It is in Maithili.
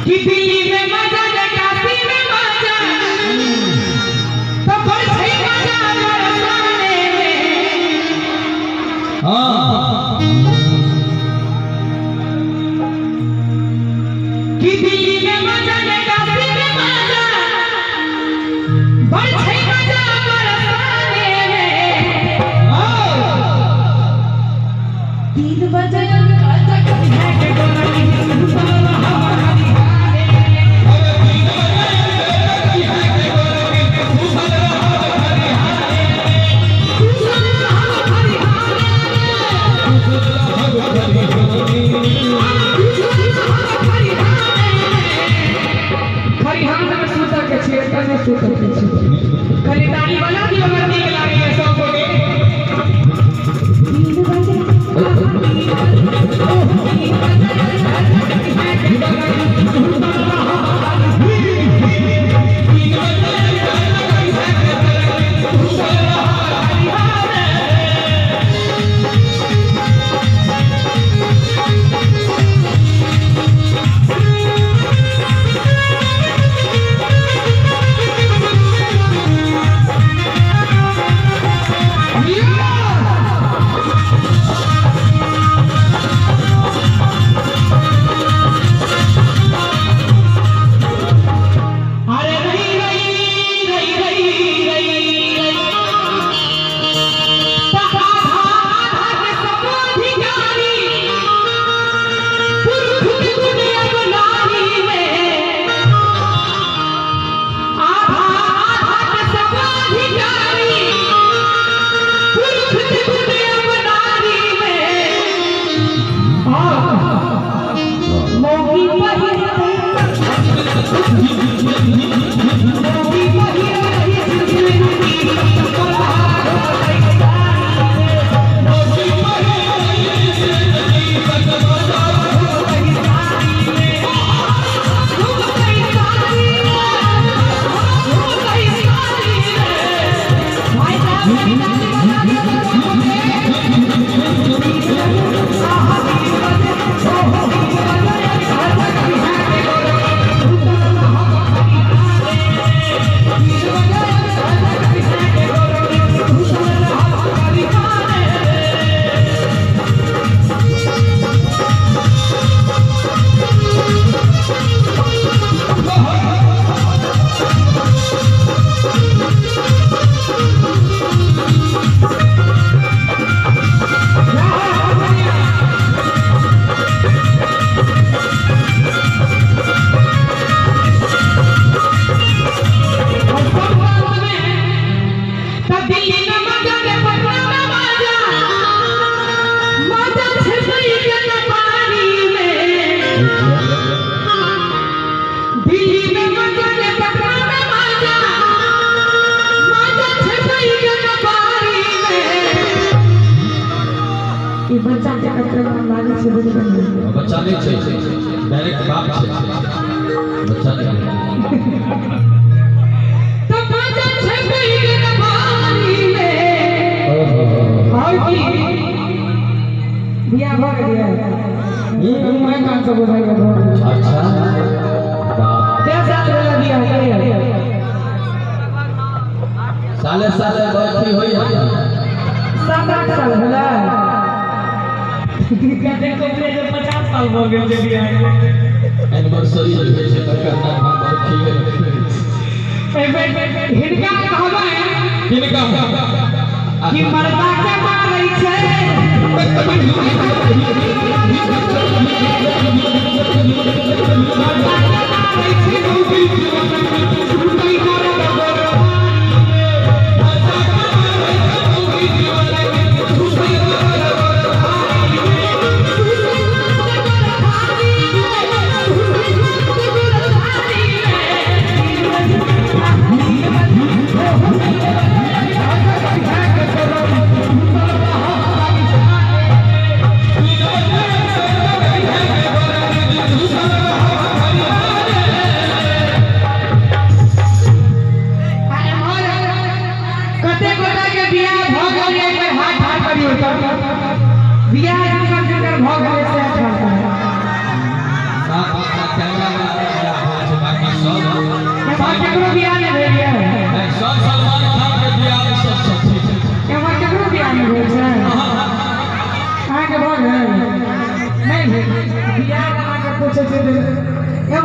कि दिल्ली में मजा ने काशी में मजा तो बड़ छै मजा बरसाने में। हाँ कि दिल्ली में मजा ने काशी में मजा बड़ छै मजा बरसाने में। 3 बजे काजा कभी है के गोरी खरीदारी वाला भी अगर नीक लागैया सब गोटे। 3 बजे अरे रही रही रही रही रही रही आधा आधा के सब अधिकारी पुरुष के दुनिया नारी में। आधा आधा के सब अधिकारी पुरुष के दुनिया नारी में। मौगी पहिरते मौगी दिल्ली में मजा रे पटना में मजा मजा छिपी के पानी में। दिल्ली में मजा रे पटना में मजा मजा छिपी के पानी में। ई बच्चा के कतरा लागै छै बुझबै बच्चा नहीं छै, डायरेक्ट बाप छै, बच्चा नहीं। तो मजा छिपी के पानी में। और की बियाह भ गेलै मैं कान से बुझाइ के। अच्छा क्या साल भेला बियाह के? साले साले बर्फी होई है। 7-8 साल भेला। 50 साल भ गेल जे बियाह के। एनिवर्सरी होइ छै तकर नाम हम बर्फी। हिनका कहबै किनका कि मर्दा के मारै छै मर्दा के मारै छै बियाह जिनकर जिनकर भ गेलै से ठाढ़। साफ कैमरा। छै जे